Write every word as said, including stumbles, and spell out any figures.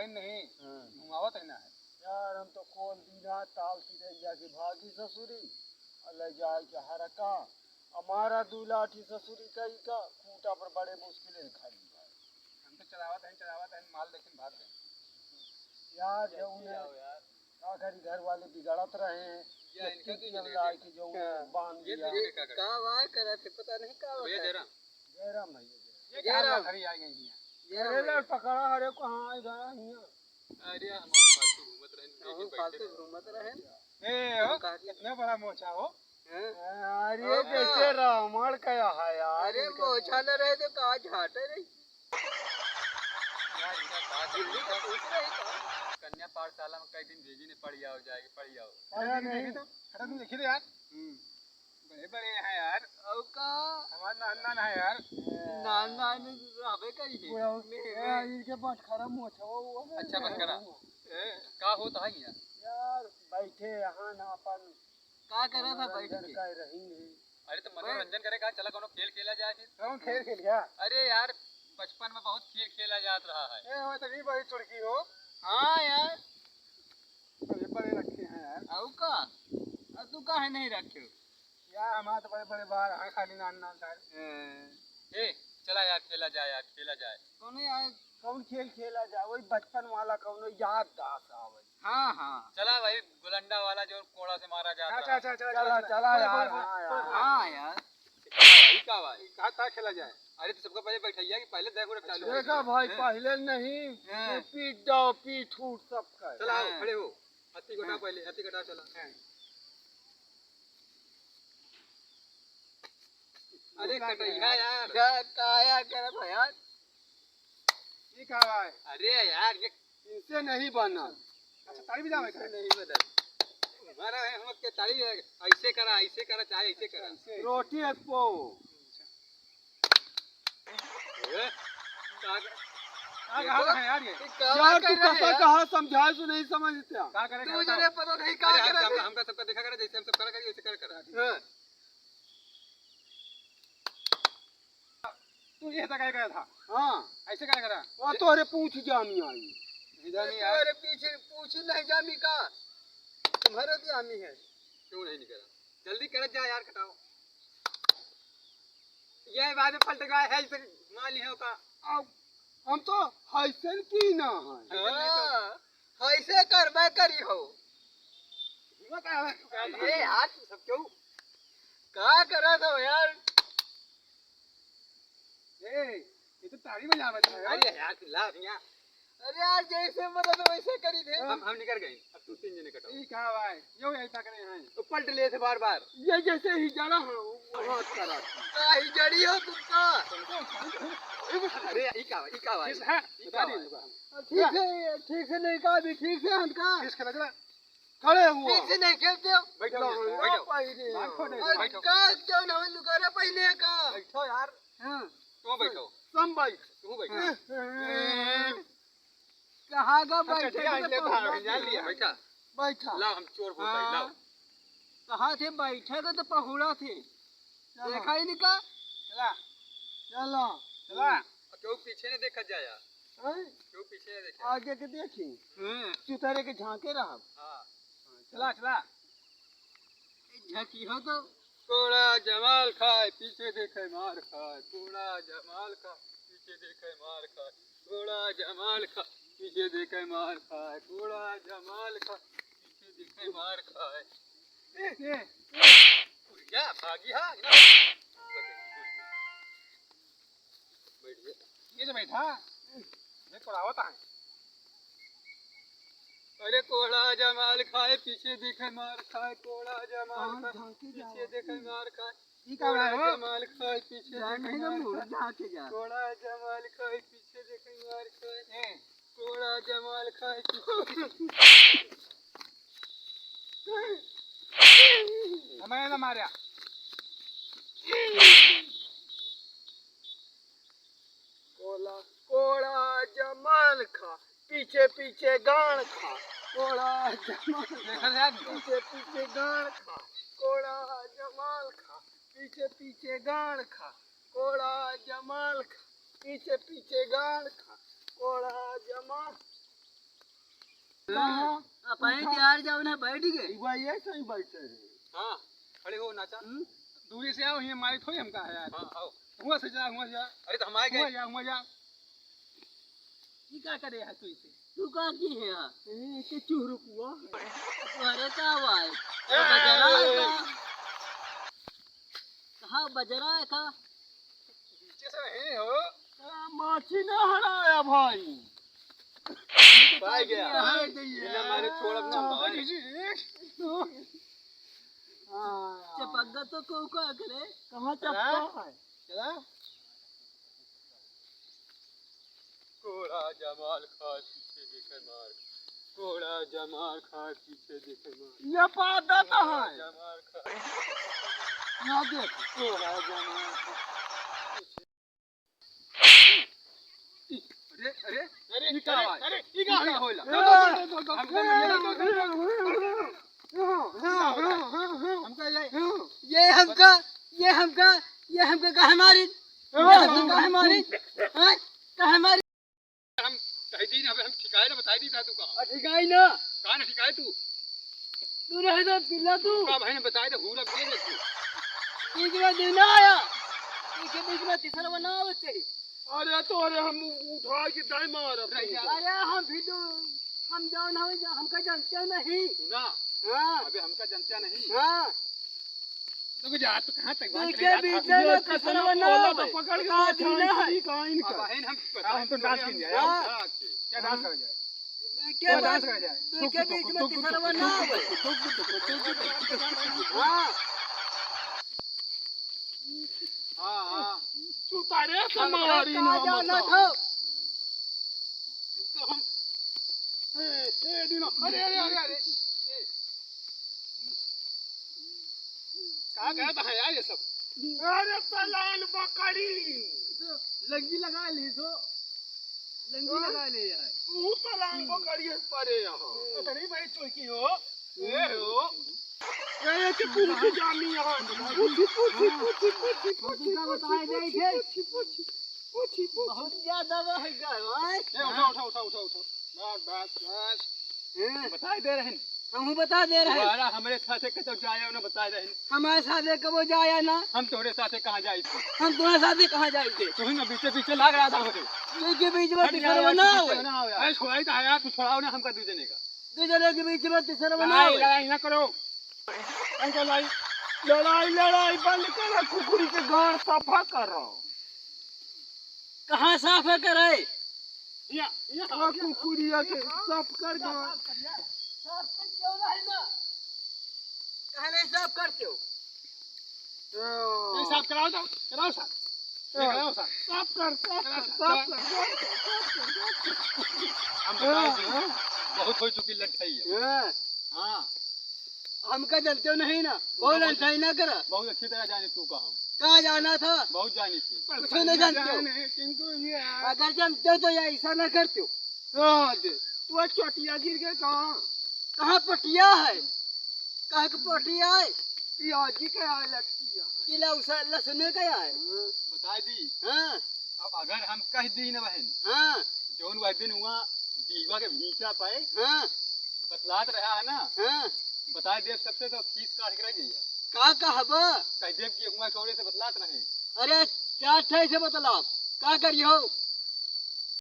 नहीं, हाँ। घुमावत है ना है। यार, हम तो कौन दीना ताल की रह जाके भागी ससुरी, और ले जाए के हरका। हमारा दू लाठी ससुरी कई का खूंटा पर बड़े मुश्किल से खड़ी है। हम तो चलावत हैं, चलावत हैं, माल लेकिन भाग गए। यार, जौन है, का करी, घर वाले बिगड़त रहे हैं, या इनका एक तो टीएम लाई के जो हाँ। बांध ये दिया। तो ये का करत है, पता नहीं का होता है। जयराम। जयराम भैया, जयराम। ये कहाँ जयराम। घर ही आ गई हैं? जयराम अरे भैया। लड़ पकड़ा, अरे कहाँ आ गया हियाँ? अरे हम फालतू घूमत रहे, हम लेकिन बैठे फालतू रहे। घूमत रहे। ए, हो, हम कहा कि इतना बड़ा मोछा हो? हैं? अरे अरे जैसे रावण का है यार, अरे इनका मोछा न रहे तो का झाटे रही? यार, इनका का दिल्ली का पूछ रहे का? कन्या पाठशाला में कई दिन भेजी ने, पढ़ आओ जाएगी, पढ़ आओ। अरे अरे नहीं। देखी तो, हटा तुम देखी तो यार। हम्म। बड़े बड़े हैं यार। और का? हमार नान नान है यार। नान नान रहबे करी है। पूरा हो-, नहीं, यार, नहीं। इनके पास खराब मोछा हुआ है। अच्छा, बस करा। ए, का होता है यार? यार, बैठे यहाँ ना अपन का करा था बैठ मनोरंजन के? कर रही है। अरे तो मनोरंजन करे का, चला कोनो खेल खेला जाए फिर। कौन खेल खेल गया? अरे यार, बचपन में बहुत खेल खेला जात रहा है। ए, वो तो भी बड़ी चुड़की हो। हाँ यार। बड़े बड़े रखे हैं यार। आऊ का? अब तू काहे नहीं रखे हो? यार, हमारे तो बड़े बड़े बार हैं, खाली नान नान सारे। ए, चला यार, खेला जाए यार, खेला जाए। कौन यार? कौन खेल खेला जाए? वही बचपन वाला कौनो याददाश्त आवे। हाँ, हाँ। चला भाई, गुलंडा वाला जो कोड़ा से मारा जाता अच्छा, है। अच्छा, अच्छा, चला, चला, चला चला, यार, चला, हाँ, चला। यार। हाँ, यार। ई का बा? ई का, का खेला जाए? अरे, तो सबका पहले बैठैया कि पहले देखो, चालू देखा हो। भाई, हैं? पहले नहीं, हैं? ये पीट जाओ, पीट उठ सबका। चला, आओ, हाँ। खड़े हो। हत्ती कटा हाँ। पहले, हत्ती कटा, चला। हाँ। अरे, कटैया यार। का, काया करत हो यार? ई का बा? अरे यार, ये इनसे नहीं बना। अच्छा, ताली बजावे का? नहीं बदल। हमारा है, हम के ताली है, ऐसे करा, ऐसे करा, चाहे ऐसे करा। ऐसे। रोटी एक पो। ए, का कर-, का ये कहा तो है यार ये? ये का यार, तू कर रहे कैसा हैं? कहा समझाए सो नहीं समझते? का करे तू करता जरे है? पता नहीं का अरे, हम करे सबका, हैं? हमका सबका देखा करे, जैसे हम सब करा करी, वैसे करा करा। हाँ। तू ये तक आया था। हाँ। ऐसे क्या करा? वो तोहरे पूछ जामी आई। नहीं जामी यार। तोहरे पीछे पूछ नहीं जामी का? तुम्हारे भी आमी है। क्यों नहीं निकला? जल्दी कर जा यार, कटाओ। ये बाद में पलट गया है, इसे घुमा ली हो का? आओ। हम तो हैसन की ना है। हाँ, हैसे करबे करी हो। हिम्मत आवे। अरे यार, तू सब क्यों? का करत हो यार? ए, ये तो ताली बजावत है। अरे यार, तू ला यहाँ। अरे यार, जैसे बोला तो वैसे करी थे। हम, हम निकल गए। अब तू तीन जने कटाओ। ठीक है भाई, यो यही तक रहे हैं। तो पलट ले थे बार बार। ये जैसे ही जड़ा हो, वो हाथ करा। का ही जड़ी हो तुमका? अरे, ई का, ई का भाई? किस, हाँ, ई का बता भाई? दीजिए। ठीक से, ठीक से नहीं का भी, ठीक से हन का? किस खेला चला? खड़े हुआ। ठीक से नहीं खेलते हो? बैठो, ना, बैठो। ना, पहले। मार फोड़े। अरे बैठो। का क्यों ना लुगारा पहले का? बैठो यार। हाँ। तू बैठो। तुम बैठ। तू बैठो। हाँ। कहाँ का अच्छा, बैठे ठीक है, के ले तो भाग, पहुड़ा जान थे। लिया। बैठा। बैठा। ला, हम चोर बोलता है, हाँ। लाओ। कहाँ थे बैठे के तो पहुड़ा थे। चलो। देखा ही नहीं का? चला। चलो। चला। अब क्यों पीछे ने देखा जाया? हैं? क्यों पीछे ने देखा? आगे के देखी। हम्म। चुतरे के झांके रहा। हाँ। चला, चला। झांकी हो तो। कोड़ा जमाल खाए, पीछे देखे मार खाए। कोड़ा जमाल खाए, पीछे देखे मार खाए। कोड़ा जमाल खाए, पीछे देखे मार खाए। कोड़ा जमाल खाए, पीछे देखे मार खाए। ए, ए, ए। क्या भागी हा? बैठ गया। ये तो बैठा। ये कोड़ावत है। अरे कोड़ा जमाल खाए, पीछे देखे मार खाए, कोड़ा जमाल कहाँ खाए, झांकी जा पीछे रहा देखे है? मार खाए, ई का कोड़ा रहा है? जमाल खाए, पीछे जान देखे नहीं ना मार मुड़ खाए, झांके जा। कोड़ा जमाल खाए, पीछे देखे मार खाए, ए। कोड़ा जमाल खाए, पीछे हमें ना मारा। कोला, कोड़ा जमाल खा, पीछे पीछे गाड़ खा। कोड़ा जमाल खा, देखल जाए नहीं। पीछे पीछे गाड़ खा। कोड़ा जमाल खा, पीछे पीछे गाड़ खा। कोड़ा जमाल खा, पीछे पीछे गाड़ खा। कोड़ा जमाल कहाँ? अपने तैयार जाओ ना, बैठ गए। इवा ये सही बैठे हैं। हाँ, खड़े हो नाचा। हम्म? दूरी से आओ, ये मारी थोड़ी हमका है यार। हाँ, आओ। हुआ से जा, हुआ जा। अरे तो हम आ गए। हुआ जा, हुआ जा। ई का करे है तू इसे? तू का की है यहाँ? ए, के चुहरुकुआ। अरे का हुआ है? ए, बजरा है का? कहाँ बजरा है का? पीछे से नहीं हो। आ, माछी ना हराया भाई। पाई गया। हाय दैया। बिना मारे छोड़ब ना मार। हाँ। चपक गा तो को का करे? कहाँ चपका है? चला। कोड़ा जमाल खाए पीछे देखे मार। कोड़ा जमाल खाए पीछे देखे मार। ये पादा तो है। जमाल खाए। यहाँ देख। कोड़ा जमाल खाए। अरे, अरे, अरे, ई का अरे, आवाज? अरे, ई का ई का होला? होला? हमका ये, हमका ये, ये हमका, ये हमका, ये हमका काहे मारी? ये हमका काहे मारी? हैं? काहे मारी? हम कह दी ना, हम ठिकाए ना बताई दी था तू कहाँ। आ, ठिकाई ना। कहाँ ना ठिकाए तू? तू रह जा, पिल्ला तू। का भाई ने बताई दे, हूँ रख दे तू। बीच में देना आया। बीच में, बीच में तीसरा बना होते। अरे तो अरे हम उठा के दाई मार अब रह जा। अरे हम फिर तो, हम जान हम, हमका जानते नहीं। सुना। हाँ। अबे हमका जानते नहीं। हाँ। तो जा तो कहाँ तक बात देखे रही बीच बात में ये कसम तीसरा बना बोला तो होते। पकड़ के बता दी ना है। कहीं का इनका। अब बहन हम अब हम तो डांस कीजिए। हाँ। क्या डांस करा जाए? देखे क्या डांस करा जाए? देखे बीच में तीसरा बना होते। हाँ। हाँ, हाँ। चुतारे से मारी ना जाना था। ए, ए, दीना, अरे, अरे, अरे, अरे। ए। कहाँ गया था यार ये सब? अरे, सलान बकरी। लंगी लगा ली तो। लंगी हाँ? लगा ले यार। तू सलान बकरी है परे यहाँ। अरे भाई, चोकी हो। ए हो। ए, ये तो पूछी जानी यहाँ। पूछी, पूछी, पूछी, पूछी, पूछी, पूछी, पूछी, पूछी, पूछी, पूछी, पूछी। बहुत ज्यादा बह गए, भाई। ए, उठा, उठा, उठा, उठा, उठा। बस, बस, बस। हैं? बताई दे रहे हैं। हमहू बता दे रहे हैं। दोबारा हमरे साथे कतौ जाया ना, बताई रहे हैं। हमारे साथे कबो जाया ना। हम तोहरे साथे कहाँ जाई थे? हम तोहरे साथे कहाँ जाई थे? तू ही ना बीचे बीचे लाग रहा था मुझे। बीचे बीच में हट जा यार, ना हो। ना हो यार। अरे छोड़ाई तो है यार, तू छोड़ाओ ना हमका दू जने का। दू जने के बीच में तीसरा बना लड़ाई, हो। लड़ाई ना करो। अंकल भाई, लड़ाई, लड़ाई बंद करो, कुकुरी के गांड सफा करो। कहाँ साफ है करे? या, या, आ कुकुरिया के साफ कर दो। साफ कर क्यों नहीं ना? काहे नहीं साफ करते हो? ओ। नहीं, साफ कराओ तो, कराओ साफ। हाँ। कराओ साफ। साफ कर, साफ कर, कराओ साफ। साफ कर, साफ कर, साफ कर, साफ कर। हम बताओ हाँ, जी, हाँ। बहुत हो चुकी लट्ठाई है। हाँ। हाँ। हमका जानते हो नहीं ना, बहुत लड़ाई ना करा। बहुत अच्छी तरह जानी तू का हम। कहाँ जाना था? बहुत जानी थी। कुछ नहीं जानते हो। जाने, किंतु ये है। अगर जानते हो तो ये ऐसा ना करते हो। हाँ, दे। तू आज चोटिया गिर गए कहाँ? कहाँ पटिया है? कहाँ के पटिया है? पियाजी के आए लटकिया है। किला उसा लसने का है। हाँ। बता दी। हाँ। अब अगर हम कह दी ना बहन, हाँ। जौन वह दिन हुआ बीवा के भींचा पाए, हाँ। बतलात रहा है ना, हाँ। बता दे सबसे तो खीस काट के रह गई है। का कहबा? कह देब कि हुआ कौड़े से बतलात रहे। अरे, चार ठे से बतलाब, का करियो?